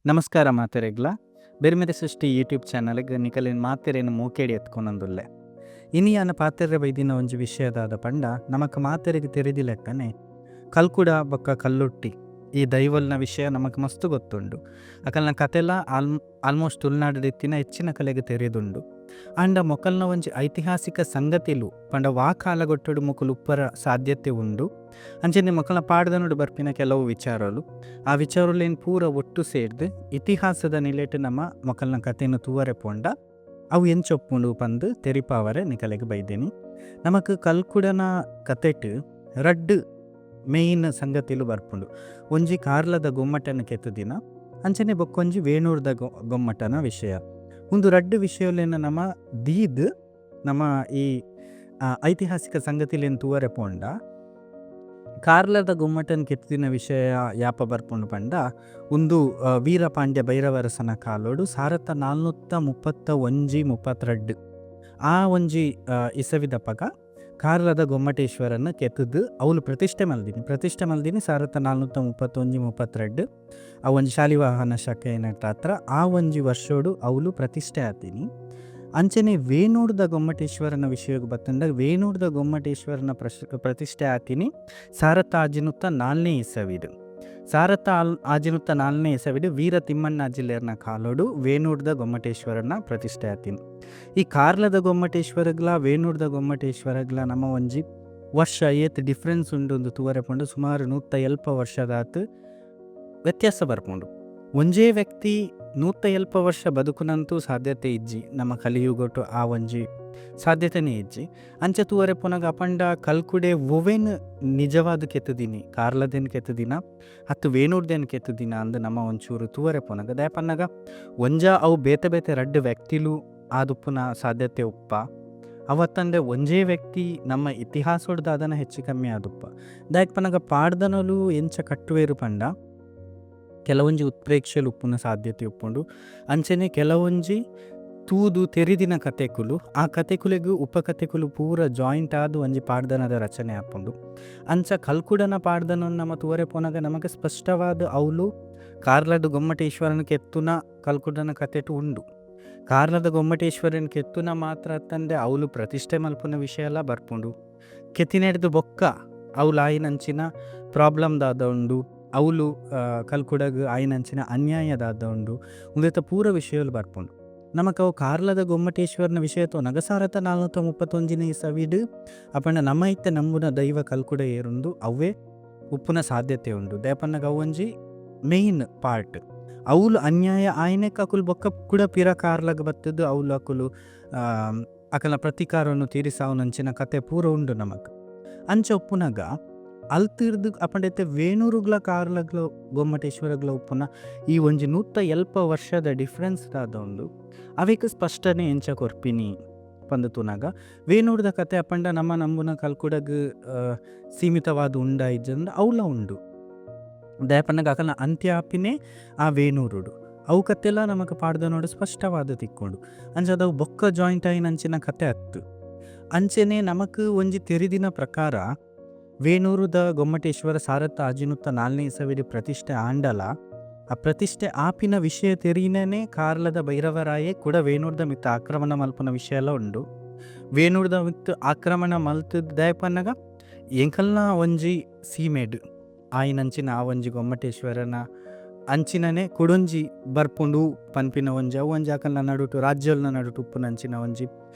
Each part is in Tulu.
ನಮಸ್ಕಾರ ಮಾತೆರೆಗ್ಲ. ಬೆರ್ಮೆರೆ ಸೃಷ್ಟಿ ಯೂಟ್ಯೂಬ್ ಚಾನಲ್ಗ್ ನಿಕಲೆನ್ ಮಾತೆರೆನ್ ಮೋಕೆಡ್ ಎತ್ಕೊನೊಂದುಲ್ಲೆ. ಇನಿ ಯಾನ್ ಪಾತೆರ್ರೆ ಬೈದಿನ ಒಂಜಿ ವಿಷಯ ದಾದ ಪಂಡ ನಮಕ್ ಮಾತೆರೆಗ್ ತೆರಿದಿಲೆಕ್ಕನೆ ಕಲ್ಕುಡ ಬೊಕ್ಕ ಕಲ್ಲುರ್ಟಿ ಈ ದೈವೊಲ್ನ ವಿಷಯ ನಮಕ್ ಮಸ್ತ್ ಗೊತ್ತುಂಡು. ಅಕಲ್ನ ಕತೆಲ ಆಲ್ ಆಲ್ಮೋಸ್ಟ್ ತುಳುನಾಡ್ ಡ್ ಇತ್ತಿನ ಹೆಚ್ಚಿನಕಲೆಗ್ ತೆರಿದುಂಡು. ಆಂಡ ಮೊಕಲ್ನ ಒಂಜಿ ಐತಿಹಾಸಿಕ ಸಂಗತಿಲು ಪಂಡ ವಾ ಕಾಲಘಟ್ಟಡ್ ಮೊಕುಲು ಉಪ್ಪರ ಸಾಧ್ಯತೆ ಉಂಡು ಅಂಚನೆ ಮೊಕಲ್ನ ಪಾಡ್ದನಡ್ ಬರ್ಪಿನ ಕೆಲವು ವಿಚಾರಲು ಆ ವಿಚಾರಲೆನ್ ಪೂರ ಒಟ್ಟು ಸೇರ್ದ್ ಇತಿಹಾಸದ ನಿಲೆಟ್ ನಮ ಮೊಕಲ್ನ ಕತೆನ್ ತೂವರೆ ಪೋಂಡ ಅವು ಎಂಚ ಉಪ್ಪುಂಡು ಪಂದ್ ತೆರಿಪಾವರೆ ನಿಕಲೆಗ್ ಬೈದಿನಿ. ನಮಕ್ ಕಲ್ಕುಡನ ಕತೆಟ್ ರಡ್ಡ್ ಮೈನ್ ಸಂಗತಿಲು ಬರ್ಪುಂಡು ಒಂಜಿ ಕಾರ್ಲದ ಗೊಮ್ಮಟನ್ ಕೆತ್ತುದಿನ ಅಂಚನೆ ಬೊಕ್ಕೊಂಜಿ ವೇಣೂರ್ದ ಗೊಮ್ಮಟನ ವಿಷಯ. ಉಂದು ರಡ್ಡ್ ವಿಷಯಲೆನ್ ನಮ ದೀದ್ ನಮ ಈ ಐತಿಹಾಸಿಕ ಸಂಗತಿಲೆನ್ ತೂವರೆ ಪೋಂಡ ಕಾರ್ಲದ ಗೊಮ್ಮಟನ್ ಕೆತ್ತುದಿನ ವಿಷಯ ಯಾಪ ಬರ್ಪುಂಡು ಪಂಡ ಉಂದು ವೀರಪಾಂಡ್ಯ ಭೈರವರಸನ ಕಾಲೊಡು ಸಾರತ್ತ ನಾಲ್ನೂತ್ತ ಮುಪ್ಪತ್ತ ಒಂಜಿ ಮುಪ್ಪತ್ರಡ್ಡ್ ಆ ಒಂಜಿ ಇಸವಿದಪಗ ಕಾರ್ಲದ ಗೊಮ್ಮಟೇಶ್ವರನ್ ಕೆತ್ತುದ್ ಅವ್ಲು ಪ್ರತಿಷ್ಠೆ ಮಲ್ದಿನಿ. ಪ್ರತಿಷ್ಠೆ ಮಲ್ದಿನಿ ಸಾರತ್ತ ನಾಲ್ನೂತ್ತ ಮುಪ್ಪತ್ತೊಂಜಿ ಮುಪ್ಪತ್ರಡ್ಡ್ ಅವು ಒಂಜಿ ಶಾಲಿವಾಹನ ಶಕೆ ಆ ಒಂಜಿ ವರ್ಷೊಡು ಅವ್ಲು ಪ್ರತಿಷ್ಠೆ ಆತಿನಿ. ಅಂಚನೆ ವೇಣೂರ್ದ ಗೊಮ್ಮಟೇಶ್ವರನ ವಿಷಯಗ್ ಬತ್ತುಂಡ ವೇಣೂರ್ದ ಗೊಮ್ಮಟೇಶ್ವರನ ಪ್ರತಿಷ್ಠೆ ಆತಿನಿ ಸಾರತ್ತ ಆಜಿನೂತ್ತ ನಾಲ್ನೇ ಇಸವಿಡ್. ಸಾರತ್ತ ಆಜಿನೂತ್ತ ನಾಲ್ನೇ ಇಸವಿಡ್ ವೀರ ತಿಮ್ಮಣ್ಣಾಜಿಲ್ಲೆರ್ನ ಕಾಲೊಡು ವೇಣೂರ್ದ ಗೊಮ್ಮಟೇಶ್ವರನ ಪ್ರತಿಷ್ಠೆ ಆತಿನಿ. ಈ ಕಾರ್ಲದ ಗೊಮ್ಮಟೇಶ್ವರಗ್ಲಾ ವೇಣೂರ್ದ ಗೊಮ್ಮಟೇಶ್ವರಗ್ಲಾ ನಮ್ಮ ಒಂಜಿ ವರ್ಷ ಏತ್ ಡಿಫರೆನ್ಸ್ ಉಂಡು ತೂವರೆ ಪೋಂಡ ಸುಮಾರು ನೂತ್ತ ಎಲ್ಪ ವರ್ಷದಾತ್ ವ್ಯತ್ಯಾಸ ಬರ್ಪುಂಡು. ಒಂಜೇ ವ್ಯಕ್ತಿ ನೂತ್ತ ಎಲ್ಪ ವರ್ಷ ಬದುಕುನಂತೂ ಸಾಧ್ಯತೆ ಇಜ್ಜಿ ನಮ್ಮ ಕಲಿಯುಗೊಟು ಆ ಒಂಜಿ ಸಾಧ್ಯತೆನೇ ಇಜ್ಜಿ. ಅಂಚ ತೂವರೆ ಪೋನಗ ಅಪಂಡ ಕಲ್ಕುಡೆ ಒವ್ವೆನ್ ನಿಜವಾದ್ ಕೆತ್ತುದಿನಿ ಕಾರ್ಲದೆನ್ ಕೆತ್ತುದಿನ ಅತ್ತ್ ವೇಣೂರ್ದೆನ್ ಕೆತ್ತುದಿನ ಅಂದ್ ನಮ ಒಂಚೂರು ತೂವರೆ ಪೋನಗ ದಾಯೆ ಪನ್ನಗ ಒಂಜ ಅವು ಬೇತೆ ಬೇತೆ ರಡ್ಡ್ ವ್ಯಕ್ತಿಲು ಆದುಪ್ಪುನ ಸಾಧ್ಯತೆ ಉಪ್ಪ ಅವತ್ತಂದೆ ಒಂಜೇ ವ್ಯಕ್ತಿ ನಮ್ಮ ಇತಿಹಾಸೊಡು ದಾದನ ಹೆಚ್ಚು ಕಮ್ಮಿ ಆದುಪ್ಪ. ದಾಯೆಗ್ ಪನ್ನಗ ಪಾಡ್ದನೊಲು ಎಂಚ ಕಟ್ಟುವೆರ್ ಪಂಡ ಕೆಲವೊಂಜಿ ಉತ್ಪ್ರೇಕ್ಷೆಲು ಉಪ್ಪುನ ಸಾಧ್ಯತೆ ಉಪ್ಪುಂಡು ಅಂಚನೆ ಕೆಲವೊಂಜಿ ತೂದು ತೆರಿದಿನ ಕತೆಕುಲು ಆ ಕತೆಕುಲೆಗ್ ಉಪಕತೆಕುಲು ಪೂರ ಜಾಯಿಂಟ್ ಆದ್ ಒಂಜಿ ಪಾಡ್ದನದ ರಚನೆ ಆಪುಂಡು. ಅಂಚ ಕಲ್ಕುಡನ ಪಾಡ್ದನೊನು ನಮ ತೂವರೆ ಪೋನಗ ನಮಕ್ ಸ್ಪಷ್ಟವಾದ್ ಅವ್ಲು ಕಾರ್ಲಡ್ ಗೊಮ್ಮಟೇಶ್ವರನ್ ಕೆತ್ತುನ ಕಲ್ಕುಡನ ಕತೆಟ್ ಉಂಡು. ಕಾರ್ಲದ ಗೊಮ್ಮಟೇಶ್ವರನ್ ಕೆತ್ತುನ ಮಾತ್ರ ಅತ್ತಂದೆ ಅವ್ಲು ಪ್ರತಿಷ್ಠೆ ಮಲ್ಪುನ ವಿಷಯಲ ಬರ್ಪುಂಡು. ಕೆತ್ತಿನೆಡ್ದ್ ಬೊಕ್ಕ ಅವ್ಲು ಆಯಿನಂಚಿನ ಪ್ರಾಬ್ಲಮ್ ದಾದ ಉಂಡು ಅವ್ಲು ಕಲ್ಕುಡಗ್ ಆಯಿನಂಚಿನ ಅನ್ಯಾಯ ದಾದ ಉಂಡು ಉಂದೆತ ಪೂರ ವಿಷಯೊಲು ಬರ್ಪುಂಡು. ನಮಕ್ ಅವು ಕಾರ್ಲದ ಗೊಮ್ಮಟೇಶ್ವರನ ವಿಷಯ ತೂನಗ ಸಾರತ್ತ ನಾಲ್ನೂತ ಮುಪ್ಪತ್ತೊಂಜಿನೇ ಇಸವಿಡ್ ಅಪಂಡ ನಮ ಇತ್ತೆ ನಂಬುನ ದೈವ ಕಲ್ಕುಡ ಏರುಂದು ಅವ್ವೆ ಉಪ್ಪುನ ಸಾಧ್ಯತೆ ಉಂಡು ದಾಯೆ ಪನ್ನಗ ಅವು ಒಂಜಿ ಮೈನ್ ಪಾರ್ಟ್. ಅವ್ಲು ಅನ್ಯಾಯ ಆಯಿನೆಕ್ ಅಕುಲು ಬೊಕ್ಕ ಕುಡ ಪಿರ ಕಾರ್ಲಗ್ ಬತ್ತ್ ದ್ ಅವ್ಲು ಅಕುಲು ಅಕಲ್ನ ಪ್ರತೀಕಾರೊನು ತೀರಿಸಾವುನಂಚಿನ ಕತೆ ಪೂರ ಉಂಡು ನಮಕ್. ಅಂಚ ಉಪ್ಪುನಗ ಅಲ್ತಿರ್ದ್ ಅಪಂಡ ಇತ್ತೆ ವೇಣೂರುಗ್ಲ ಕಾರ್ಲಗ್ಲ ಗೊಮ್ಮಟೇಶ್ವರಗ್ಲ ಉಪ್ಪುನ ಈ ಒಂಜಿ ನೂತ್ತ ಎಲ್ಪ ವರ್ಷದ ಡಿಫರೆನ್ಸ್ ದಾದ ಉಂಡು ಅವೆಕ್ ಸ್ಪಷ್ಟನೆ ಎಂಚ ಕೊರ್ಪಿನಿ ಪಂದ್ ತೂನಗ ವೇಣೂರುದ ಕತೆ ಅಪಂಡ ನಮ ನಂಬುನ ಕಲ್ಕುಡಗ್ ಸೀಮಿತವಾದ್ ಉಂಡಾ ಇಜ್ಜಂಡ ಅವ್ಲ ಉಂಡು. ದಾಯೆ ಪನ್ನಗ ಅಕಲ್ನ ಅಂತ್ಯ ಆಪಿನೆ ಆ ವೇಣೂರುಡು. ಅವು ಕತೆಲ ನಮಕ್ ಪಾಡ್ದನೊಡು ಸ್ಪಷ್ಟವಾದ್ ತಿಕ್ಕುಂಡು. ಅಂಚಾದ್ ಅವು ಬೊಕ್ಕ ಜಾಯಿಂಟ್ ಆಯಿನಂಚಿನ ಕತೆ ಅತ್ತ್. ಅಂಚೆನೆ ನಮಕ್ ಒಂಜಿ ತೆರಿದಿನ ಪ್ರಕಾರ ವೇಣೂರುದ ಗೊಮ್ಮಟೇಶ್ವರ ಸಾರತ್ತ ಆಜಿನೂತ್ತ ನಾಲ್ನೇ ಇಸವಿಡ್ ಪ್ರತಿಷ್ಠೆ ಆಂಡಲ ಆ ಪ್ರತಿಷ್ಠೆ ಆಪಿನ ವಿಷಯ ತೆರಿನನೆ ಕಾರ್ಲದ ಭೈರವರಾಯೆ ಕುಡ ವೇಣೂರ್ದ ಮಿತ್ತ್ ಆಕ್ರಮಣ ಮಲ್ಪುನ ವಿಷಯಲ ಉಂಡು. ವೇಣೂರ್ದ ಮಿತ್ತ್ ಆಕ್ರಮಣ ಮಲ್ತ್ ದಾಯೆ ಪನ್ನಗ ಎಂಕಲ್ನ ಒಂಜಿ ಸೀಮೆಡ್ ಆಯಿನಂಚಿನ ಆ ಒಂಜಿ ಗೊಮ್ಮಟೇಶ್ವರನ ಅಂಚಿನನೆ ಕುಡೊಂಜಿ ಬರ್ಪುಂಡು ಪನ್ಪಿನ ಒಂಜಿ ಅವು ಒಂಜಿ ಅಕಲ್ನ ನಡುಟು ರಾಜ್ಯೊಲ್ನ ನಡುಟು ಉಪ್ಪುನಂಚಿನ ಒಂಜಿ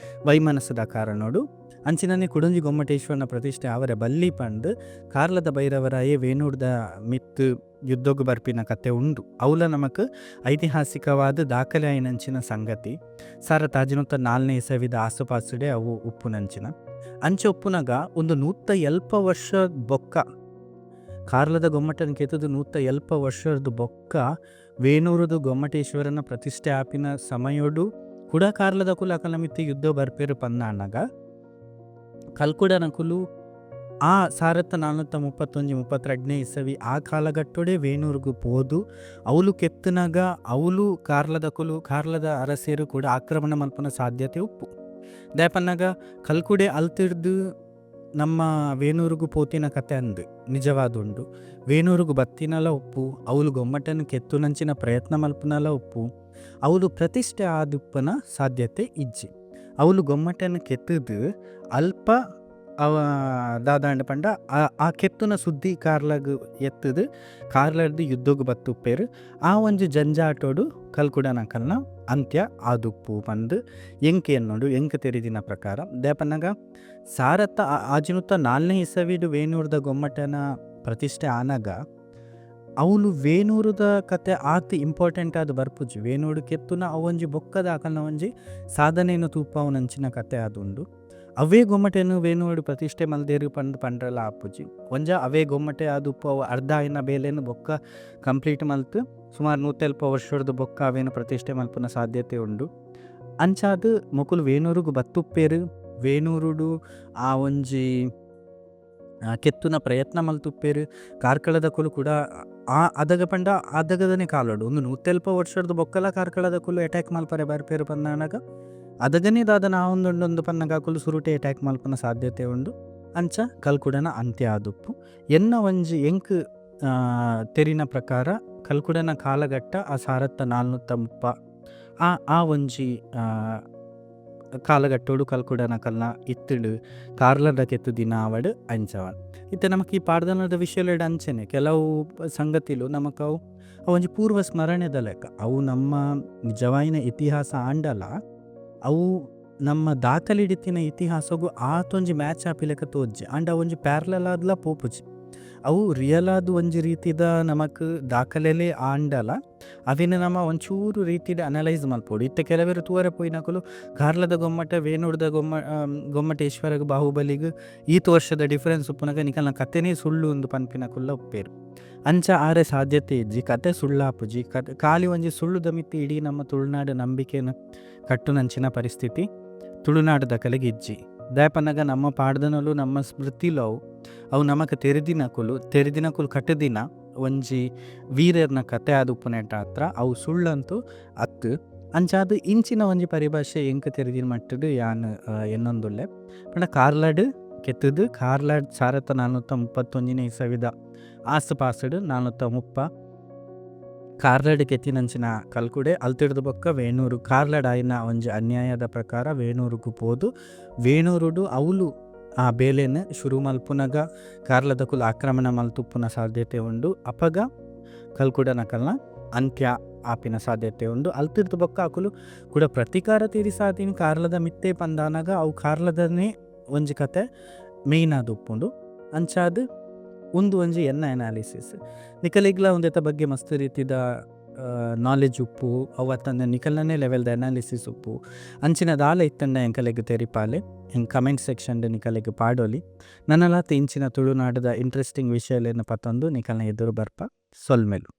ವೈಮನಸ್ಸುದ ಕಾರಣೊಡು ಅಂಚಿನನೆ ಕುಡೊಂಜಿ ಗೊಮ್ಮಟೇಶ್ವರನ ಪ್ರತಿಷ್ಠೆ ಆವರೆ ಬಲ್ಲಿ ಪಂದ್ ಕಾರ್ಲದ ಭೈರವರಾಯೆ ವೇಣೂರ್ದ ಮಿತ್ತ್ ಯುದ್ಧೊಗು ಬರ್ಪಿನ ಕತೆ ಉಂಡು. ಅವುಲ ನಮಕ್ ಐತಿಹಾಸಿಕವಾದ್ ದಾಖಲೆ ಆಯಿನಂಚಿನ ಸಂಗತಿ. ಸಾರತ್ತ ಆಜಿನೂತ್ತ ನಾಲ್ನೇ ಇಸವಿದ ಆಸುಪಾಸುಡೆ ಅವು ಉಪ್ಪುನಂಚಿನ. ಅಂಚ ಉಪ್ಪುನಗ ಉಂದು ನೂತ್ತ ಎಲ್ಪ ವರ್ಷ ಬೊಕ್ಕ ಕಾರ್ಲದ ಗೊಮ್ಮಟನ್ ಕೆತ್ತುದು ನೂತ್ತ ಎಲ್ಪ ವರ್ಷರ್ದ್ ಬೊಕ್ಕ ವೇಣೂರುದ ಗೊಮ್ಮಟೇಶ್ವರನ ಪ್ರತಿಷ್ಠೆ ಆಪಿನ ಸಮಯೊಡು ಕುಡ ಕಾರ್ಲದಕುಲು ಅಕಲ್ನ ಮಿತ್ತ್ ಯುದ್ಧ ಬರ್ಪೆರ್ ಪಂದಾನಗ ಕಲ್ಕುಡನಕುಲು ಆ ಸಾರತ್ತ ನಾಲ್ನೂತ್ತ ಮುಪ್ಪತ್ತೊಂಜಿ ಮುಪ್ಪತ್ರಡ್ಡ್ನೇ ಇಸವಿ ಆ ಕಾಲಘಟ್ಟೊಡೇ ವೇಣೂರುಗು ಪೋದು ಅವುಲು ಕೆತ್ತುನಗ ಅವುಲು ಕಾರ್ಲದಕುಲು ಕಾರ್ಲದ ಅರಸೆರ್ ಕುಡ ಆಕ್ರಮಣ ಮಲ್ಪುನ ಸಾಧ್ಯತೆ ಉಪ್ಪು. ದಾಯೆ ಪನ್ನಗ ಕಲ್ಕುಡೆ ಅಲ್ತಿರ್ದ್ ನಮ್ಮ ವೇಣೂರುಗು ಪೋತಿನ ಕತೆ ಅಂದ್ ನಿಜವಾದ್ ಉಂಡು. ವೇಣೂರುಗು ಬತ್ತಿನಲ ಉಪ್ಪು ಅವ್ಲು ಗೊಮ್ಮಟನ್ ಕೆತ್ತುನಂಚಿನ ಪ್ರಯತ್ನ ಮಲ್ಪುನಲ ಉಪ್ಪು ಅವ್ಲು ಪ್ರತಿಷ್ಠೆ ಆದಿಪ್ಪುನ ಸಾಧ್ಯತೆ ಇಜ್ಜಿ. ಅವ್ಲು ಗೊಮ್ಮಟನ್ ಕೆತ್ತುದು ಅಲ್ಪ ದಾದಾಂಡ್ ಪಂಡ ಆ ಕೆತ್ತುನ ಸುದ್ದಿ ಕಾರ್ಲಗ್ ಎತ್ತುದು ಕಾರ್ಲಡ್ದ್ ಯುದ್ಧೊಗು ಬತ್ತುಪ್ಪೆರ್ ಆ ಒಂಜಿ ಜಂಜಾಟೊಡು ಕಲ್ಕುಡನಕಲ್ನ ಅಂತ್ಯ ಆದುಪ್ಪು ಪಂದ್ ಎಂಕ್ ಎನ್ನುಂಡು ಎಂಕ್ ತೆರಿದಿನ ಪ್ರಕಾರ. ದಾಯೆ ಪನ್ನಗ ಸಾರತ್ತ ಆಜಿನೂತ ನಾಲ್ನೇ ಇಸವಿಡ್ ವೇಣೂರ್ದ ಗೊಮ್ಮಟನ ಪ್ರತಿಷ್ಠೆ ಆನಗ ಅವ್ಲು ವೇಣೂರುದ ಕತೆ ಆತ್ ಇಂಪಾರ್ಟೆಂಟ್ ಆದ್ ಬರ್ಪುಜಿ ವೇಣೂರ್ಡ್ ಕೆತ್ತುನ ಅವೊಂಜಿ ಬೊಕ್ಕದ ಅಕಲ್ನ ಒಂಜಿ ಸಾಧನೆನ್ ತೂಪಾವುನಂಚಿನ ಕತೆ ಆದುಂಡು. ಅವ್ವೇ ಗೊಮ್ಮಟನ್ ವೇಣೂರ್ಡ್ ಪ್ರತಿಷ್ಠೆ ಮಲ್ದೆರ್ ಪಂದ್ ಪಂಡಲ ಆಪುಜಿ. ಒಂಜ ಅವೇ ಗೊಮ್ಮಟೆ ಆದುಪ್ಪು ಅವು ಅರ್ಧ ಆಯಿನ ಬೇಲೆನ್ ಬೊಕ್ಕ ಕಂಪ್ಲೀಟ್ ಮಲ್ತ್ ಸುಮಾರ್ ನೂತೆಲ್ಪ ವರ್ಷೊಡ್ದು ಬೊಕ್ಕ ಅವೆನ್ ಪ್ರತಿಷ್ಠೆ ಮಲ್ಪುನ ಸಾಧ್ಯತೆ ಉಂಡು. ಅಂಚಾದ್ ಮೊಕುಲು ವೇಣೂರುಗು ಬತ್ತುಪ್ಪೆರ್ ವೇಣೂರುಡು ಆ ಒಂಜಿ ಕೆತ್ತುನ ಪ್ರಯತ್ನ ಮಲ್ತುಪ್ಪೆರ್ ಕಾರ್ಕಳದಕುಲು ಕುಡ ಆ ಅದಗ ಪಂಡ ಅದಗದನೆ ಕಾಲೊಡು ಉಂದು ನೂತೆಲ್ಪ ವರ್ಷೊಡ್ದು ಬೊಕ್ಕಲ ಕಾರ್ಕಳದಕುಲು ಅಟ್ಯಾಕ್ ಮಲ್ಪರೆ ಬರ್ಪೆರ್ ಪಂದಾನಗ ಅದಗನೆ ದಾದನ ಆವೊಂದುಂಡು ಪನ್ನಗ ಅಕುಲು ಸುರುಟೆ ಅಟ್ಯಾಕ್ ಮಲ್ಪುನ ಸಾಧ್ಯತೆ ಉಂಡು. ಅಂಚ ಕಲ್ಕುಡನ ಅಂತ್ಯ ಆದುಪ್ಪು. ಎನ್ನ ಒಂಜಿ ಎಂಕ್ ತೆರಿನ ಪ್ರಕಾರ ಕಲ್ಕುಡನ ಕಾಲಘಟ್ಟ ಆ ಸಾರತ್ತ ನಾಲ್ನೂತ್ತ ಮುಪ್ಪ ಆ ಆ ಒಂಜಿ ಕಾಲಘಟ್ಟೊಡು ಕಲ್ಕುಡನಕಲ್ನ ಇತ್ತ್ಂಡ್ ಕಾರ್ಲದ ಕೆತ್ತುದಿನ ಆವಡ್ ಅಂಚ ಆವಡ್. ಇತ್ತೆ ನಮಕ್ ಈ ಪಾಡ್ದನದ ವಿಷಯೊಲೆಡ್ ಅಂಚನೆ ಕೆಲವು ಸಂಗತಿಲು ನಮಕ್ ಅವು ಅವೊಂಜಿ ಪೂರ್ವ ಸ್ಮರಣೆದ ಲೆಕ ಅವು ನಮ್ಮ ನಿಜವಾಯಿನ ಇತಿಹಾಸ ಆಂಡಲ ಅವು ನಮ್ಮ ದಾಖಲೆಡ್ ಇತ್ತಿನ ಇತಿಹಾಸೊಗು ಆತೊಂಜಿ ಮ್ಯಾಚ್ ಆಪಿಲೆಕ ತೋಜುಜಿ ಆಂಡ ಅವೊಂಜಿ ಪ್ಯಾರಲಲ್ ಆದ್ಲ ಪೋಪುಜಿ. ಅವು ರಿಯಲ್ ಆದ್ ಒಂಜಿ ರೀತಿದ ನಮಕ್ ದಾಖಲೆಲೇ ಆಂಡಲ ಅವೆನ್ ನಮ ಒಂಚೂರು ರೀತಿಡ್ ಅನಲೈಸ್ ಮಲ್ಪೊಡು. ಇತ್ತೆ ಕೆಲವೆರ್ ತೂವರೆ ಪೋಯಿನಕುಲು ಕಾರ್ಲದ ಗೊಮ್ಮಟ ವೇಣೂರ್ದ ಗೊಮ್ಮ ಗೊಮ್ಮಟೇಶ್ವರಗ್ ಬಾಹುಬಲಿಗ್ ಈತ್ ವರ್ಷದ ಡಿಫರೆನ್ಸ್ ಉಪ್ಪುನಗ ನಿಕಲ್ನ ಕತೆನೇ ಸುಳ್ಳು ಅಂದ್ ಪನ್ಪಿನಕುಲ್ಲ ಉಪ್ಪೆರ್. ಅಂಚ ಆರೆ ಸಾಧ್ಯತೆ ಇಜ್ಜಿ ಕತೆ ಸುಳ್ಳಾಪುಜಿ ಕತೆ ಕಾಲಿ ಒಂಜಿ ಸುಳ್ಳುದ ಮಿತ್ತ್ ಇಡೀ ನಮ್ಮ ತುಳುನಾಡ್ ನಂಬಿಕೆನ್ ಕಟ್ಟುನಂಚಿನ ಪರಿಸ್ಥಿತಿ ತುಳುನಾಡ್ ದಕಲೆಗ್ ಇಜ್ಜಿ. ದಾಯೆ ಪನ್ನಗ ನಮ್ಮ ಪಾಡ್ದನೊಲು ನಮ್ಮ ಸ್ಮೃತಿಲು ಅವು ಅವು ನಮಕ್ ತೆರಿದಿನಕುಲು ತೆರಿದಿನಕುಲು ಕಟ್ಟುದಿನ ಒಂಜಿ ವೀರೆರ್ನ ಕತೆ ಆದುಪ್ಪುನೆಟಾತ್ರ ಅವು ಸುಳ್ಳಂತೂ ಅತ್ತ್. ಅಂಚಾದ್ ಇಂಚಿನ ಒಂಜಿ ಪರಿಭಾಷೆ ಎಂಕ್ ತೆರಿದಿನ ಮಟ್ಟುಡು ಯಾನ್ ಎನ್ನೊಂದುಲ್ಲೆ. ಪಂಡ ಕಾರ್ಲಡ್ ಕೆತ್ತುದು ಕಾರ್ಲಡ್ ಸಾರತ್ತ ನಾಲ್ನೂತ್ತ ಮುಪ್ಪತ್ತೊಂಜಿನೆ ಇಸವಿದ ಆಸು ಪಾಸುಡು ನಾಲ್ನೂತ್ತ ಮುಪ್ಪ ಕಾರ್ಲಡ್ ಕೆತ್ತಿನಂಚಿನ ಕಲ್ಕುಡೆ ಅಲ್ತಿರ್ದ್ ಬೊಕ್ಕ ವೇಣೂರು ಕಾರ್ಲಡ್ ಆಯಿನ ಒಂಜಿ ಅನ್ಯಾಯದ ಪ್ರಕಾರ ವೇಣೂರುಗು ಪೋದು ವೇಣೂರುಡು ಅವ್ಲು ಆ ಬೇಲೆನ್ ಶುರು ಮಲ್ಪುನಗ ಕಾರ್ಲದಕುಲು ಆಕ್ರಮಣ ಮಲ್ತುಪ್ಪುನ ಸಾಧ್ಯತೆ ಉಂಡು ಅಪಗ ಕಲ್ಕುಡನಕಲ್ನ ಅಂತ್ಯ ಆಪಿನ ಸಾಧ್ಯತೆ ಉಂಡು. ಅಲ್ತಿರ್ದ್ ಬೊಕ್ಕ ಅಕುಲು ಕುಡ ಪ್ರತೀಕಾರ ತೀರಿಸಾದಿನಿ ಕಾರ್ಲದ ಮಿತ್ತೇ ಪಂದಾನಗ ಅವು ಕಾರ್ಲದನೇ ಒಂಜಿ ಕತೆ ಮೈನ್ ಆದ್ ಉಪ್ಪುಂಡು. ಅಂಚಾದ್ ಉಂದು ಒಂಜಿ ಎನ್ನ ಅನಾಲಿಸಿಸ್. ನಿಕಲೆಗ್ಲಾ ಉಂದೆತ ಬಗ್ಗೆ ಮಸ್ತ್ ರೀತಿದ ನಾಲೆಜ್ ಉಪ್ಪು ಅವು ಅತ್ತಂದೆ ನಿಕಲ್ನನೇ ಲೆವೆಲ್ದ ಅನಾಲಿಸಿಸ್ ಉಪ್ಪು ಅಂಚಿನ ದಾಲ ಇತ್ತುಂಡ ಎಂಕಲೆಗ್ ತೆರಿಪಾಲೆ ಎಂಕ್ ಕಮೆಂಟ್ ಸೆಕ್ಷನ್ ಡ್ ನಿಕಲೆಗ್ ಪಾಡೊಲಿ. ನನಲಾತ್ ಇಂಚಿನ ತುಳುನಾಡುದ ಇಂಟರೆಸ್ಟಿಂಗ್ ವಿಷಯಲೆನ್ ಪತೊಂದು ನಿಕಲ್ನ ಎದುರು ಬರ್ಪ. ಸೊಲ್ಮೆಲು.